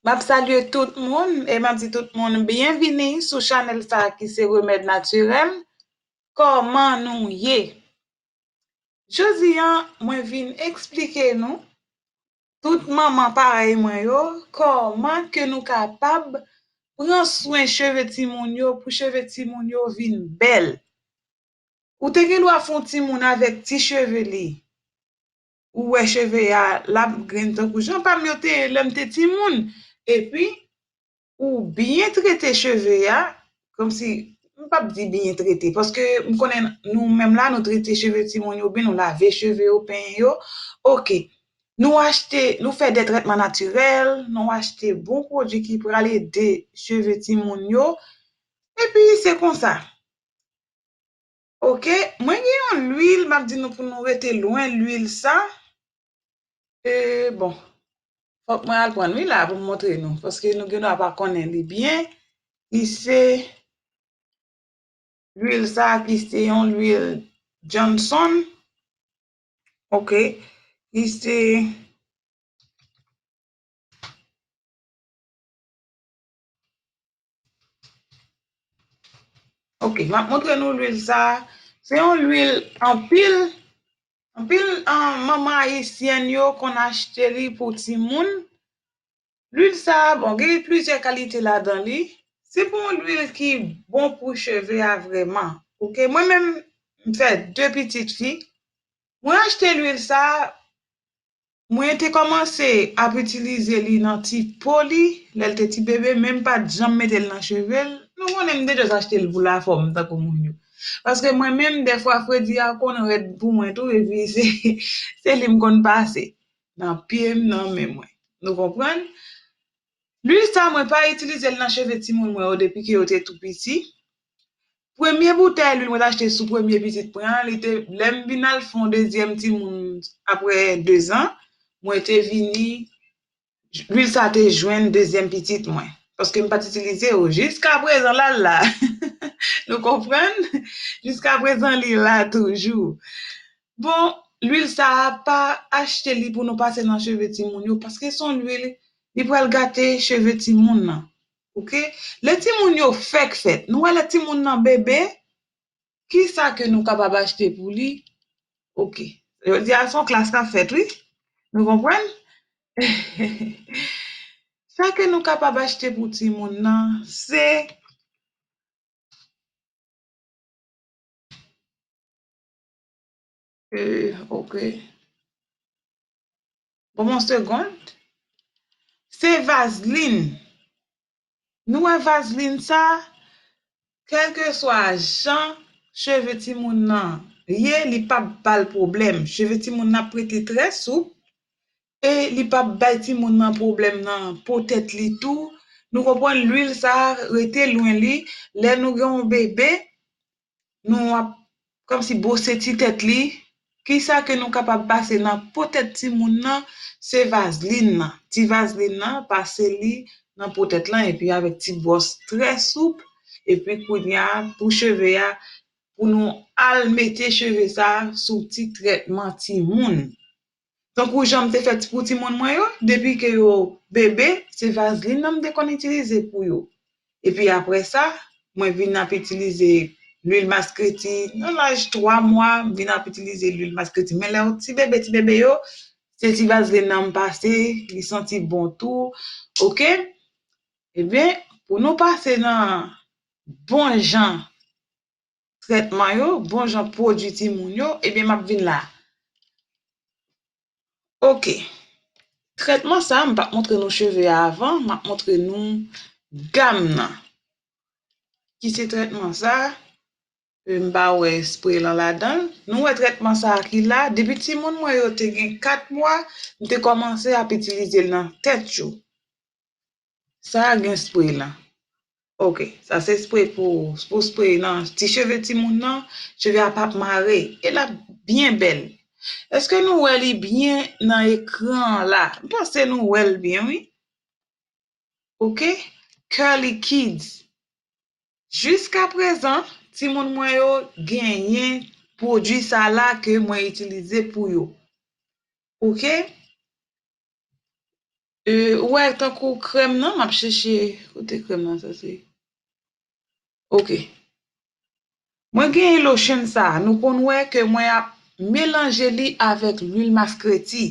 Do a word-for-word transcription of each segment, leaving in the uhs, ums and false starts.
M ap salye tout moun e m ap di tout moun byenvini sou chanèl sa a ki se Remèd Natirèl. Kòman nou ye? Jodi a, mwen vin eksplike nou, tout manman parèy mwen yo, kòman ke nou kapab pran swen cheve timoun yo pou cheve timoun yo vin bèl. Ou te gen dwa fè yon timoun avèk ti cheve li. Ou wè cheve a, l ap grenn tankou jan pa m yo te ye lè m te timoun. Epi, ou byen trete cheve a, kòmsi, m p ap di byen trete, paske m konnen nou menm la, nou trete cheve timoun yo byen, nou lave cheve yo, penyen yo. Oke. Nou achte, nou fè de trètman natirèl, nou achte bon pwodui ki pral ede cheve timoun yo. Epi, se konsa. Oke, mwen gen yon lwil, m ap di nou pou nou rete lwen lwil sa. E, bon, fòk mwen al pran lwil la pou m montre nou, paske nou gen dwa pa konnen li byen. Li se lwil sa ki se yon lwil Johnson. Oke, li se Ok, m ap montre nou lwil sa a. Se yon lwil anpil, anpil, ah, manman ayisyèn yo konn achte li pou timoun. Lwil sa a, bon, gen plizyè kalite ladan li. Se pou yon lwil ki bon pou cheve a vrèman. Ok, mwen menm, m fè de pitit fi. Mwen achte lwil sa a, mwen te kòmanse ap itilize li nan ti po li, lè l te ti bebe, men m pa t janm mete l nan cheve l. Nou konnen m te jis achte l pou lafòm, tankou moun yo. Paske mwen menm, dèfwa, fredi a konn rèd pou mwen tou, epi se, se li m konn pase nan pye m, nan men mwen. Nou konprann? Lwil sa, mwen pa itilize l nan cheve timoun mwen yo depi ke yo te tou piti. Premye boutèy lwil mwen t achte sou premye pitit mwen an, li te, lè m vin al fè yon dezyèm timoun apre dezan, mwen te vini, lwil sa te jwenn dezyèm pitit mwen. Paske m pa t itilize yo. Jiska prezan, l al la. Nou konprann? Jiska prezan, li la toujou. Bon, lwil sa a, pa achte li pou nou pase nan cheve timoun yo, paske se yon lwil, li pral gate cheve timoun nan. Ok? Lè timoun yo fèk fèt, nou wè lè timoun nan bebe, ki sa ke nou kapab achte pou li? Ok. Jodi a, se yon klas k ap fèt, wi. Nou konprann? Sa ke nou kapab achte pou timoun nan, se Euh, ok. Bon, yon segond. Se vazlin. Nou wè vazlin sa, kèlkeswa jan cheve timoun nan ye, li p ap ba l pwoblèm. Cheve timoun nan ap rete trè soup. E li p ap bay timoun nan pwoblèm nan po tèt li tou. Nou konprann lwil sa a rete lwen li. Lè nou gen yon bebe, nou ap kòmsi bwose ti tèt li. Kisa ke nou kapab pase nan po tèt timoun nan? Se vazlin nan. Ti vazlin nan, pase li nan po tèt lan, epi avèk ti bwòs trè soup, epi kounye a, pou cheve a, pou nou al mete cheve sa a sou ti trètman timoun. Tankou jan m te fè ti pou timoun mwen yo, depi ke yo bebe, se vazlin nan m te konn itilize pou yo. Epi apre sa, mwen vin ap itilize lwil maskreti. Nan laj twa mwa, m vin ap itilize lwil maskreti. Men lè yo ti bebe, ti bebe yo, se ti vazlin nan m pase, li santi bon tou. Ok? Ebyen, pou nou pase nan bon jan trètman yo, bon jan pwodui timoun yo, ebyen, m ap vin la. Ok. Trètman sa, m p ap montre nou cheve a avan, m ap montre nou gam nan. Ki se trètman sa, e, m pa wè espre lan ladan l. Nou wè trètman sa ki la, depi timoun mwen yo te gen kat mwa, m te kòmanse ap itilize l nan tèt yo. Sa a gen spre lan. Ok, sa se spre pou, pou spre nan ti cheve timoun nan, cheve a p ap mare, e l ap byen bèl. Èske nou wè li byen nan ekran an la? M panse nou wè l byen, wi. Ok, Curly Kids. Jiska prezan, timoun mwen yo genyen pwodui sa la ke mwen itilize pou yo. Ok? Ou wè tankou krèm nan, m ap chèche kote krèm nan soti. Ok. Mwen genyen lotion sa a. Nou konn wè ke mwen ap melanje li avèk lwil maskreti.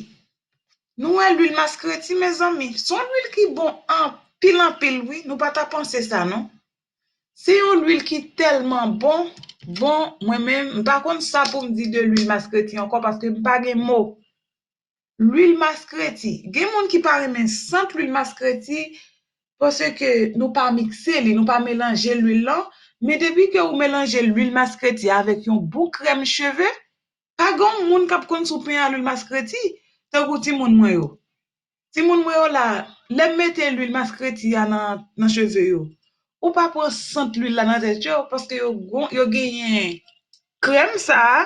Nou wè lwil maskreti, mezanmi? Se yon lwil ki bon anpil, anpil, wi. Nou pa ta panse sa, non. Se yon lwil ki tèlman bon. Bon, mwen menm, m pa konn sa pou m di de lwil maskreti ankò, paske m pa gen mo. Lwil maskreti. Gen moun ki pa renmen sant lwil maskreti, paske nou pa mikse li, nou pa melanje lwil lan. Men depi ke ou melanje lwil maskreti avèk yon bon krèm cheve, pa gen yon moun k ap konn si w penyen a lwil maskreti, tankou timoun mwen yo. Timoun mwen yo la, lè m mete lwil maskreti a nan, nan cheve yo, ou pa pran sant lwil la nan tèt yo, paske yo, gon- yo genyen krèm sa a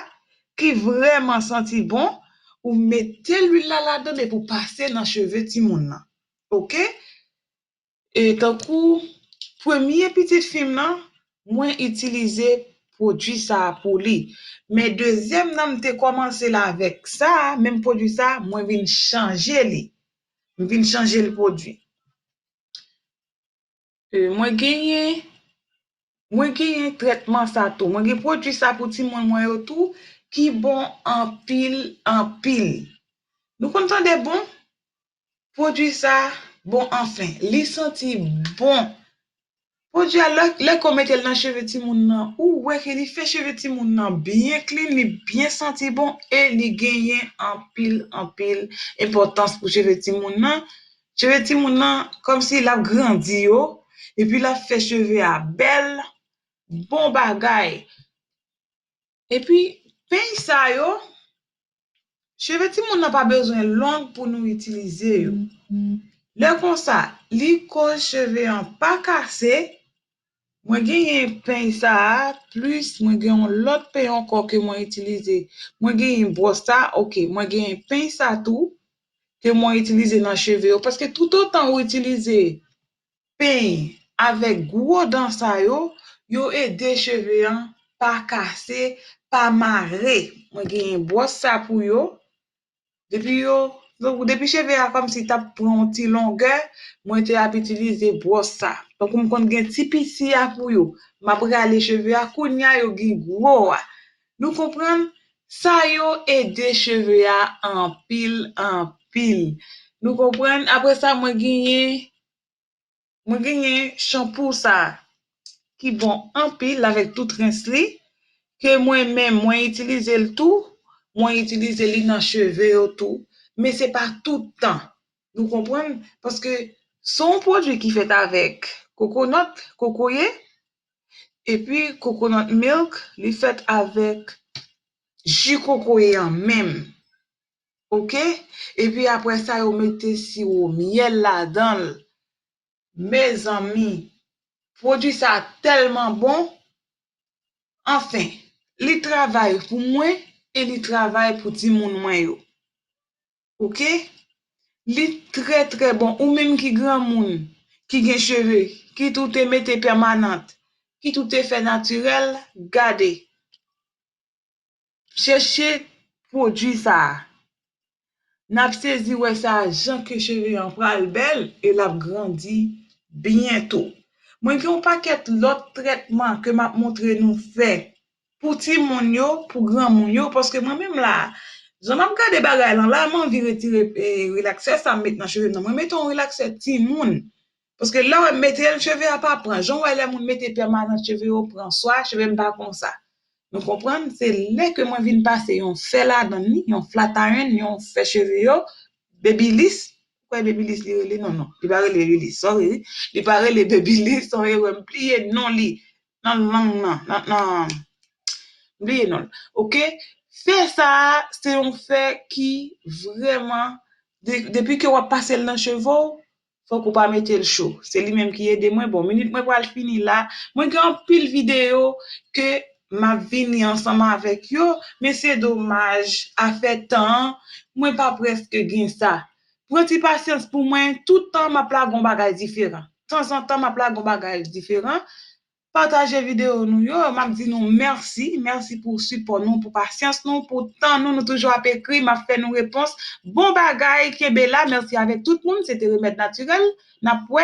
ki vrèman santi bon, ou mete lwil la ladan epi w pase nan cheve timoun nan. Ok? E tankou premye pitit fi m nan, mwen itilize pwodui sa a pou li. Men dezyèm nan, m te kòmanse l avèk sa a, menm pwodui sa a, mwen vin chanje li. M vin chanje l pwodui. E, mwen genyen, mwen genyen trètman sa tou. Mwen gen pwodui sa pou timoun mwen yo tou, ki bon anpil, anpil. Nou konn tande bon? Pwodui sa bon anfen. Li santi bon. Pwodui a, lè, lè ke w mete l nan cheve timoun nan, ou wè ke li fè cheve timoun nan byen clean, li byen santi bon e li genyen anpil, anpil enpòtans pou cheve timoun nan. Cheve timoun nan, kòmsi l ap grandi yo, epi l ap fè cheve a bèl, bon bagay. Epi, peny sa yo, cheve timoun nan pa bezwen long pou nou itilize yo. Lè konsa, li koz cheve an pa kase. Mwen genyen peny sa a, plis mwen gen yon lòt peny ankò ke mwen itilize. Mwen genyen bwòs sa, ok, mwen genyen peny sa tou ke mwen itilize nan cheve yo. Paske toutotan ou itilize peny avèk gwo dan sa yo, yo ede cheve an pa kase, pa mare. Mwen genyen bwòs sa pou yo. Depi yo, donk, depi cheve a kòmsi t ap pran yon ti longè, mwen te ap itilize bwòs sa. Tankou m konn gen ti piti a pou yo, m ap rale cheve a, kounye a yo gen gwo a. Nou konprann? Sa yo ede cheve a anpil, anpil. Nou konprann? Apre sa, mwen genyen, mwen genyen chanpou sa a ki bon anpil avèk tout rens li, ke mwen menm, mwen itilize l tou, mwen itilize li nan cheve yo tou, men se pa tout tan. Nou konprann? Paske se yon pwodui ki fèt avèk kokonòt, kokoye, epi coconut milk, li fèt avèk ji kokoye an menm. Ok? Epi apre sa, yo mete siwo myèl ladan l. Mezanmi, pwodui sa tèlman bon. Anfen, li travay pou mwen e li travay pou timoun mwen yo. Ok? Li trè, trè bon. Ou menm ki granmoun, ki gen cheve, kit ou te mete pèmanant, kit ou te fè natirèl, gade. Chèche pwodui sa a. N ap sezi wè sa jan ke cheve an pral bèl e l ap grandi byen tou. Mwen gen yon pakèt lòt trètman ke m ap montre nou fè pou timoun yo, pou granmoun yo, paske mwen menm la, jan m ap gade bagay lan la, m anvi retire, e, relaxer sa m met nan cheve m nan. Mwen mete yon relaxer timoun. Paske lè w wè m mete l, cheve a pa pran. Jan w wè lè moun mete pèmanant, cheve yo pran. Swa cheve m pa konsa. Nou konprann? Se lè ke mwen vin pase yon fè ladan li, yon flat iron, yon fè cheve yo, babyliss. Ou kwè babyliss li rele? Non, non. Li pa rele babyliss. Sorry, wi. Li pa rele babyliss. Se yon erè. M bliye non li nan lang nan. Nan, nan, m bliye non l. Ok? Fè sa a, se yon fè ki vrèman, de- depi ke w ap pase l nan cheve w, fòk ou pa mete l cho. Se li menm ki ede mwen. Bon, minit mwen pral fini la. Mwen gen anpil videyo ke m ap vini ansanm avèk yo, men se domaj, afè tan an, mwen pa prèske gen sa. Pran ti pasyans pou mwen, tout tan m ap lage yon bagay diferan. Tanzantan, m ap lage yon bagay diferan. pataje videyo nou yo. M ap di nou mèsi. Mèsi pou sipò nou, pou pasyans nou, pou tan nou. Nou toujou ap ekri, m ap fè nou repons. Bon bagay, kenbe la. Mèsi avèk tout moun. Se te Remèd Natirèl. N ap wè